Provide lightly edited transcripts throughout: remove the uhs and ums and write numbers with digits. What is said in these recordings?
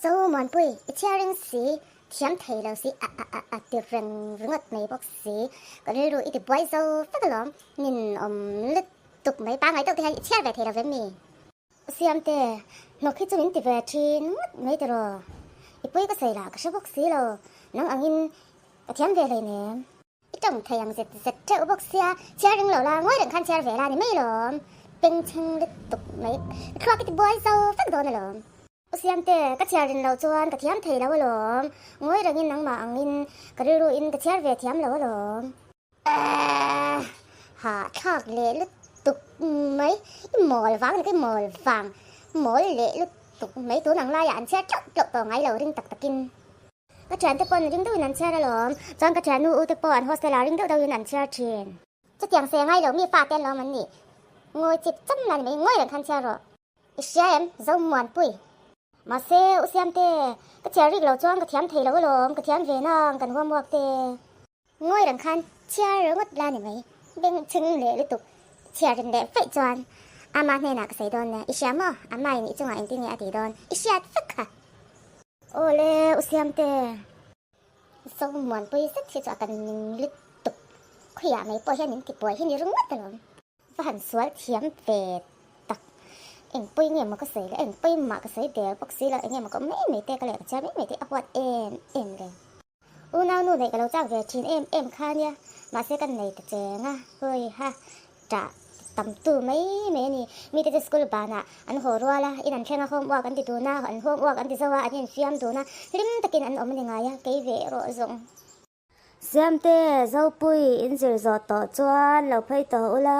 Zomuanpui, i chhiar reng si, thiam thei lo si, a a a a ti reng ringawt mai bawk si. Ka rilru i ti buai zo vek alawm, ninawm lutuk mai pangngai deuh te hian i chhiar ve thei lo ve mi? Siamte, hnawk hi chu min ti ve thin ngawt mai tiraw? I pawi ka sawi lah ka hre bawk si lo, nang angin ka thiam ve hleinem. I tawng thei ang zet zet teuh bawk sia, chhiar ring lo la, ngawi reng khan chhiar ve la ni mai lawm. Pengchheng lutuk mai, ka thluak i ti buai zo vek dawn alawm. U Siamte, ka chhiar rin loh chuan ka thiam thei lo alawm, ngawi rengin nangmah angin ka rilru in ka chhiar ve thiam lo alawm. Ahh, hahthlak leh lutuk mai, i mawl vang ni ka i mawl vang, mawl leh lutuk mai tun ang laiah an chhiar tlauh tlauh tawh ngai lo ring tak takin. Ka thiante paw'n ring deuhin an chhiar alawm, chuan ka thiannu u te pawh an hostel ah ring deuh deuhin an chhiar thin. Chutiang se ngai lo mi fate an lawm an nih. Ngawi chip cham la ni mai, ngawi reng khan chhiar rawh. I hria em? Zomuanpui. Mahse, U Siamte, ka chhiar rik lo chuan ka thiam thei lo alawm, ka thiam ve nang kan huam uak te. Ngawi reng khan chhiar ringawt la ni mai, beng chhing leh lutuk chhiar rin leh feih chuan ama hnenah ka sawi dawn nia, i hria maw? Amaiin i chungah engtin nge a tih dawn? I hriat vek kha. Aw le, U Siamte, Zomuanpui zet hi chu a kan ning lutuk, khawiah mai pawh hian min tibuai hi ni ringawt alawm. Va han sual thiam ve tak. Eng pawi nge maw ka sawi le, eng pawi mah ka sawi der bawk si lo, eng nge maw ka awm mai mai te ka leh ka chhiar mai mai te a huat em em le. Unau nu neih ka lo chak ve thin em em kha nia, mahse ka nei ta cheng a, hawi ha tah tam tu mai mai a ni. Mite chu school banah an haw rual a, in an thleng a, homework an ti dun a, an homework an ti zo a, an infiam dun a, hlim takin an awm a ni ngai a, kei ve erawh zawng. Siamte, Zopui, in zir zawh tawh chuan lo phei tawh ula.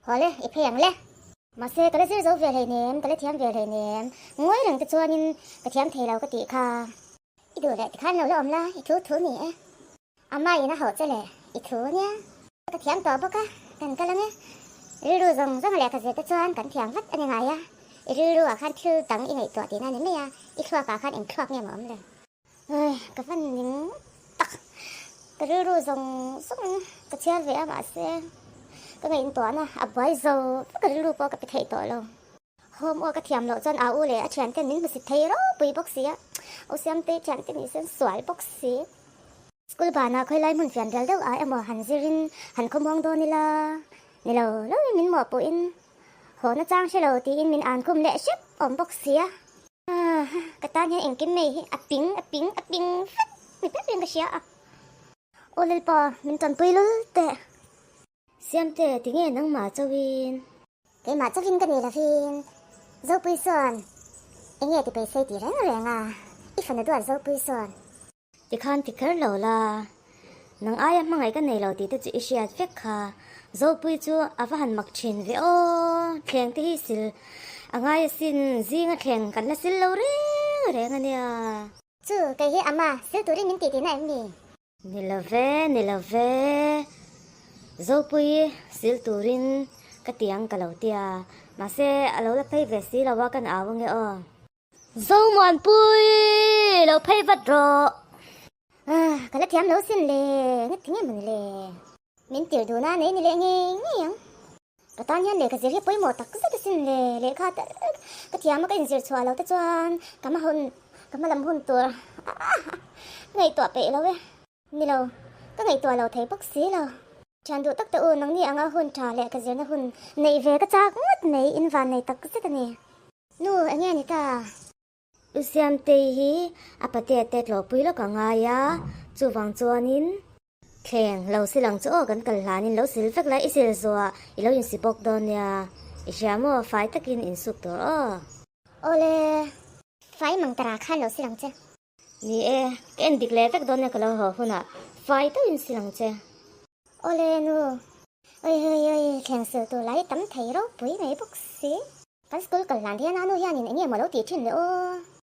Haw le, i phei ang le. Mahse, ka la zir zo ve hleinem, ka la thiam ve hleinem. Ngawi reng te chuanin ka thiam thei lo ka tih kha. I duh leh tikhan lo la awm la, i thu thu ni e. Amaiin a hauh che le, i thu nia. Ka thiam tawh bawk a, kan kal ang e. Rilru zawng zawng lehkha zir te chuan kan thiam vat a ni ngai a. I rilru ah khan thil dang i ngaihtuah tihna a ni mai a, i thluak ah khan eng thluak nge maw awm le. Ai, ka van ning tak. Ka rilru zawng zawng ka chhiar ve a mahse ka ngaihtuahna a buai zo vek a rilru pawh ka pe theih tawh lo. Homework ka thiam loh chuan a u leh a thiante min hmusit thei ropui bawk si a, u Siamtei thiante nih sen sual bawk si. School banah khawilai hmun fian rial deuh ah emaw han zirin han khawmuang dawn ila ni lo loin min mawhpuhin haw na chang hre lo tiin min an khum leh hrep awm bawk si a. Ka tan hian engkim mai hi a ping a ping a ping vek ni berin ka hria a. Aw Lalpa min tanpui lul teh. Siamte tinge nangmah chauhin? Keimah chauhin ka ni lovin Zopui sawn enge ti peisei ti reng reng a, i fanu duat Zopui sawn. Tikhan ti kher lo la, nang aia hmangaih ka nei lo tih te chu i hriat vek kha. Zopui chu a va han mak thin ve aw, thleng te hi sil a ngai asin, zinga thleng kan la sil lo reng reng a nia. Chu, kei hi ama sil turin min tih tihna em ni? Ni lo ve, ni lo ve. Zopui sil turin ka ti ang ka lo tia, mahse a lo la phei ve si lo a, kan au ange aw. Zomuanpui! Lo phei vat rawh! Ah, ka la thiam lo sin le, nge ti nge mawni le? Min tir dun a nei ni leh ngei ngei ang. Ka tan hian lehkha zir hi pawimawh tak zet asin le, lehkha tal ka thiam a ka inzir chhuah lo te chuan ka hma hun, ka hma lam hun tur ngaihtuah peih lo e. Ni lo, ka ngaihtuah lo thei bawk si lo. Thian duh tak te u, nangni anga hun tha lehkha zirna hun neih ve ka chak ngawt mai, in van nei tak zet a ni. Nu, eng nge ni ta? U Siamtei hi a patea te tlawhpui lawk a ngai a, chuvang chuanin. Thleng, lo sil ang chu aw, kan kal hlanin lo sil vek la, i sil zuah i lo insi bawk dawn nia. I hria maw, fai takin insuk tur aw. Awle, fai mang tara khan lo sil ang che. Ni e, ka en dik leh vek dawn nia ka lo haw hunah fai deuhin sil ang che. Awle nu, oi oi oi, thleng sil tur lai tam thei ropui mai bawk si. Kan school kal hlan hian a nu hianin eng nge maw lo tih thin le aw.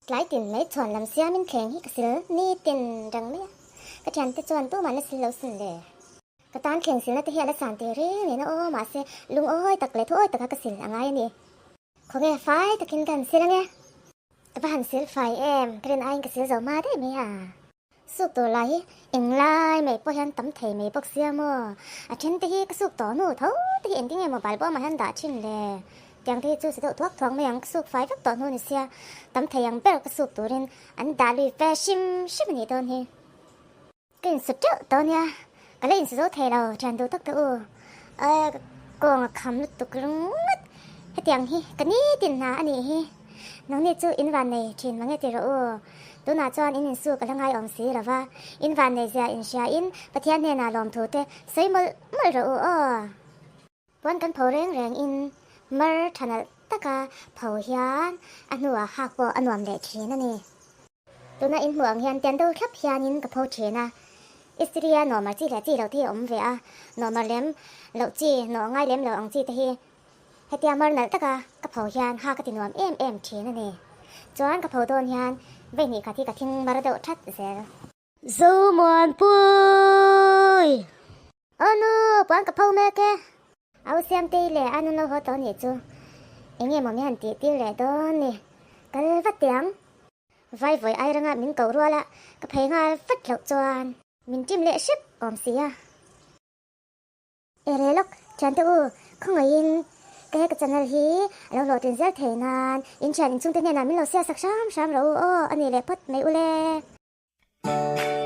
Tlai tin mai chhuan lam siamin thleng hi ka sil nitin reng mai a, ka thiante chuan tumah la sil lo sin le. Ka tan thleng silna te hi a la san teh reng nen a aw, mahse lungawi tak leh thuawi taka ka sil a ngai a ni. Khawnge fai takin ka han sil ange. Ka va han sil fai em, ka rin aiin ka sil zo hma daih mai a. Suk tur lai hi eng lai mai pawh hian tam thei mai bawk sia maw. A then te hi ka suk tawh hnu tho te hi engtin nge mobile bawmah hian dah thin le. Tiang te hi chu si deuh thuak thuak mai ang, ka suk fai vek tawh hnu ni sia, tam thei ang ber ka suk turin an dah lui ve hrim hrim a nih dawn hi. Ka insu teuh tawh nia, ka la insu zo thei lo, thian duh tak te u. Aia ka kawng a kham lutuk ringawt, hetiang hi ka nitin hna a nih hi. Nangni chu in van nei thin mange ti rawh u, tunah chuan in insu ka la ngai awm si lo va, in van nei zia inhria in Pathian hnenah lawmthu te sawi mawlh mawlh rawh u aw. Puan kan pho reng reng in mar tha nalh taka pho hian a hnuah hak pawh a nuam leh thin a ni. Tuna in hmuh ang hian tian deuh thlap hianin ka pho thin a, Istiri-a nawmar chi leh chi loh te hi a awm ve a, nawmar lem loh chi, nawh ngai lem lo ang chi te hi hetia mar nalh taka ka pho hian ha ka ti nuam em em thin a ni. Chuan ka pho dawn hian vei hnih khat hi ka thing mar deuh that zel. Zomuanpui! Aw nu, puan ka pho mek e. Au Siamtei leh a nu lo haw tawh nih chu eng nge maw min han tih tir leh dawn ni. Kal vat teh ang. Vai vawi ai ranga min koh rual a, ka phei nghal vat loh chuan. Min ṭim leh hrep awm si a. E re lawk, thiante u, khawngaihin ka he ka channel hi a lo hlawhtlin zel thei nan in thian inchhungte hnenah min lo siasak hram hram rawh u aw, a ni leh phawt mai u le.